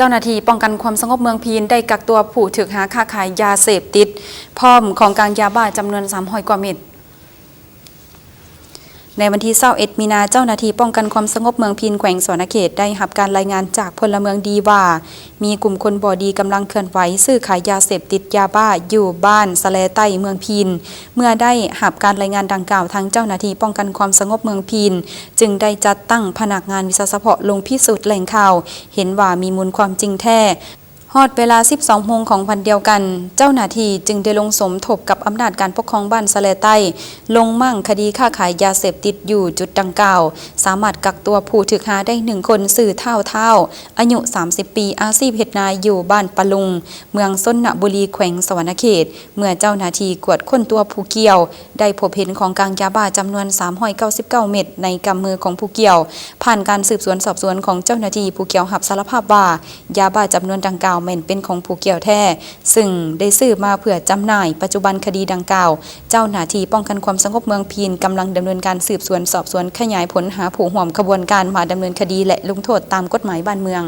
ຈົ້າໜ້າທີ່ປ້ອງກັນຄວາມສະຫງົບເມືອງພີນ ໄດ້ກັກຕົວຜູ້ຖືກຫາຄ້າຂາຍຢາເສບຕິດ ພ້ອມຂອງກາງຢາບ້າຈຳນວນສາມຮ້ອຍກວ່າເມັດ. ໃນວັນທີຊາວເອັດ ມີນາ, ເຈົ້າໜ້າທີ່ປ້ອງກັນຄວາມສະຫງົບເມືອງພີນ ແຂວງສະຫວັນນະເຂດ ໄດ້ຮັບການລາຍງານຈາກພົນລະເມືອງດີວ່າ ມີກຸ່ມຄົນບໍ່ດີກຳລັງເຄື່ອນໄຫວຊື້ຂາຍຢາເສບຕິດຢາບ້າຢູ່ບ້ານສະແລໃຕ້ ເມືອງພີນ. ເມື່ອໄດ້ຮັບການລາຍງານດັ່ງກ່າວ, ທາງເຈົ້າໜ້າທີ່ປ້ອງກັນຄວາມສະຫງົບເມືອງພີນ ຈຶ່ງໄດ້ຈັດຕັ້ງພະນັກງານວິຊາສະເພາະລົງພິສູດແຫຼ່ງຂ່າວ ເຫັນວ່າມີມູນຄວາມຈິງແທ້. ຮອດເວລາສິບສອງໂມງຂອງວັນດຽວກັນ, ເຈົ້າໜ້າທີ່ຈຶ່ງໄດ້ລົງສົມທົບກັບອຳນາດການປົກຄອງບ້ານສະແລໃຕ້ ລົງມ້າງຄະດີຄ້າຂາຍຢາເສບຕິດຢູ່ຈຸດດັ່ງກ່າວ, ສາມາດກັກຕົວຜູ້ຖືກຫາໄດ້ໜຶ່ງຄົນ, ຊື່ທ້າວທ້າວ ອາຍຸສາມສິບປີ, ອາຊີບເຮັດນາຢູ່ບ້ານປະລຸງ, ເມືອງຊົນນະບູລີ, ແຂວງສະຫວັນນະເຂດ. ເມື່ອເຈົ້າໜ້າທີ່ກວດຄົ້ນຕົວຜູ້ກ່ຽວ, ໄດ້ພົບເຫັນຂອງກາງຢາບ້າຈຳນວນສາມຮ້ອຍເກົ້າສິບເກົ້າເມັດໃນກຳມືຂອງຜູ້ກ່ຽວ. ຜ່ານການສືບສວນສອບສວນຂອງເຈົ້າໜ້າທີ່, ຜູ້ກ່ຽວຮັບສາລະພາບວ່າ ຢາບ້າຈຳນວນດັ່ງກ່າວແມ່ນເປັນຂອງຜູ້ກ່ຽວແທ້, ຊຶ່ງໄດ້ຊື້ມາເພື່ອຈຳໜ່າຍ. ປັດຈຸບັນຄະດີດັ່ງກ່າວ, ເຈົ້າໜ້າທີ່ປ້ອງກັນຄວາມສະຫງົບເມືອງພີນກຳລັງດຳເນີນການສືບສວນສອບສວນຂະຫຍາຍຜົນຫາຜູ້ຮ່ວມຂະບວນການມາດຳເນີນຄະດີ ແລະ ລົງໂທດຕາມກົດໝາຍບ້ານເມືອງ.